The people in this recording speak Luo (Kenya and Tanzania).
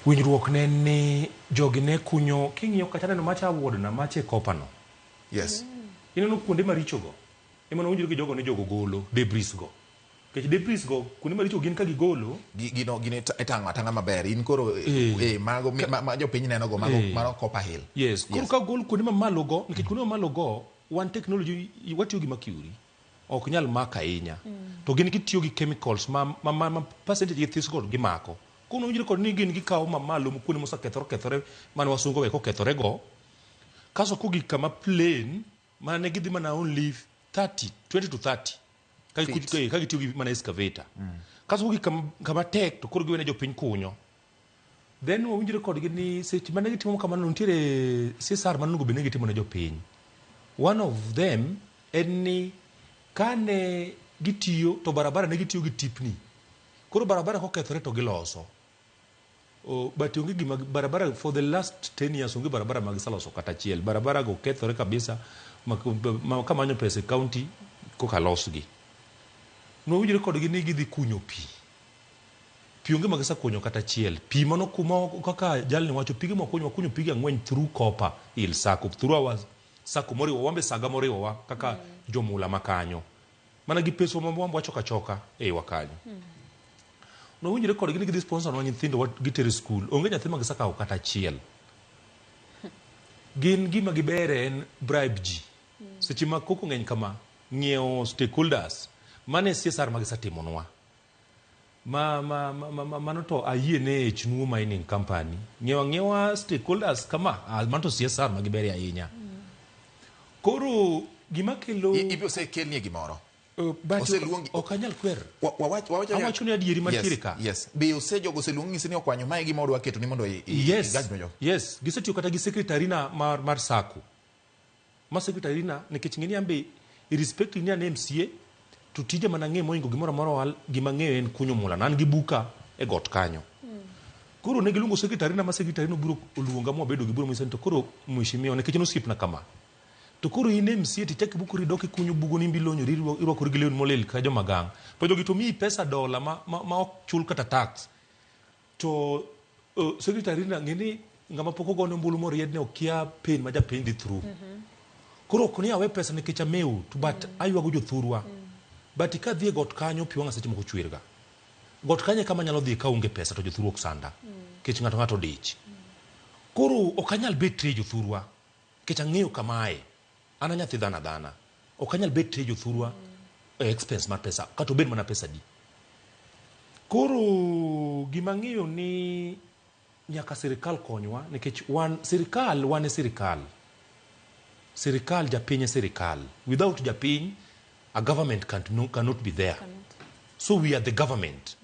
Winjruok ne en ni jogi ne kunyo, king'iyo kacha neno macha wuodna, macha e kopano. Ineno kuonde maricho go, ema nowinjore gi jogo ni jogo golo debris go. Nikech debris go, kuonde maricho gin ka gigolo. Gino gino itang'o atang'a maber. In koro mago ma jopiny neno go mago mano Copper Hill. Yes. Koro ka gol kuonde mamalo go, nikech kuonde mamalo go, wan technology, watiyo gi mercury. Ok nyal mako ahinya. To gin gitiyo gi chemicals ma percentage gi this go gimako. Koro nowinjore kod ni gin gikawo mamalo kuonde mosekethore okethore mane wasungu owe kokethore go. Kaso kogik kama plain mane gidhi mana only 30, 20 to 30. Ka Feet. ka gitiyo gi mana excavator. Kaso kogik kama tek to koro giwene jopiny kunyo. Then wawinjore kodgi ni seche mane gitimo kamano nitiere CSR mane onego bed ni gitimo ne jopiny. One of them en ni kane gitiyo to barabara ne gitiyo gi tipni. Koro barabara kokethore to giloso. Oh, but onge gima barabara for the last 10 years onge barabara ma giseloso kata achiel. Barabara go kethore kabisa ma kamanyo pesa e county koka losgi. Nowinjore kodgi ni gidhi kunyo pi. Pi onge ma gisekunyo kata achiel. Pi mano kuma kaka jalni wacho pige mwakunyo wakunyo pige ang'wen through Copper Hill Sacco, through our Sacco moriwo wambe saga moriwowa kaka jomula makanyo. Mana gi peswa ma wambe wachoka achoka e iwa kanyo. Nowinjore kodgi ni gidhi sponsor nwa nyithindo gitero e skul. Onge nyathi ma gisekawo kata achiel. Gin gima gibere en bribe ji. Seche ma koko ng'eny kama, ng'iewo stakeholders, mano e CSR ma gisetimonwa. Mano to ayie ne H-Nuo Mining Company. Ng'iewo ang'iewa stakeholders kama, ah, mano to CSR ma gibere ahinya. Koro gima kelo Ibi osekelnie gimoro. But Oseluongi- ok anyal kwer. Wawacho ni- Awacho ni adieri mantiere ka. Yes. Be jogo oseluongi ng'isi ni okwanyo mae gima odwa keto ni mondo igaj jogo. Yes. Gisetiyo kata gi secretary na mar Sacco. Ma secretary na nikech ng'eni an be irrespective ni an MCA to tija mana ng'e moingo gimoro amora wal gima ng'eyo en kunyo mula. An gi buka e got kanyo. Koro ne giluongo secretary na ma secretary no biro oluonga mwabedo gi bura monyisa ni to koro mheshimiwa nikech en osiepna kama. To koro in MCA tichak ibukori idok ikunyo bugo ni imbe ilonyori irwakori gi lewni molil ka jomagang'. To jogi to miyi pesa dola ma ok chul kata tax. To secretary na ng'e ni ng'ama pok ogone ombulu moriedne okia pain ma japiny dhi through. Koro ok ni awe pesa nikech amew to but aywago jothurwa. But kadhi e got kanyo pi wang'a seche moko chwer ga. Got kanyo e kama anyalo dhiye kaonge pesa to jothurwa ok sanda. Nikech ng'ato ng'ato odich. Koro ok anyal betray jothurwa nikech ang'eyo kama aye. An a nyathi dhano adhana. Ok anyal betray jothurwa e expense mar pesa kata obed mana pesa adi. Koro gima ang'eyo ni nyaka sirikal konywa nikech wan sirikal wan e sirikal. Sirikal japiny e sirikal. Without japiny a government can't, no, cannot be there. Cannot. So we are the government.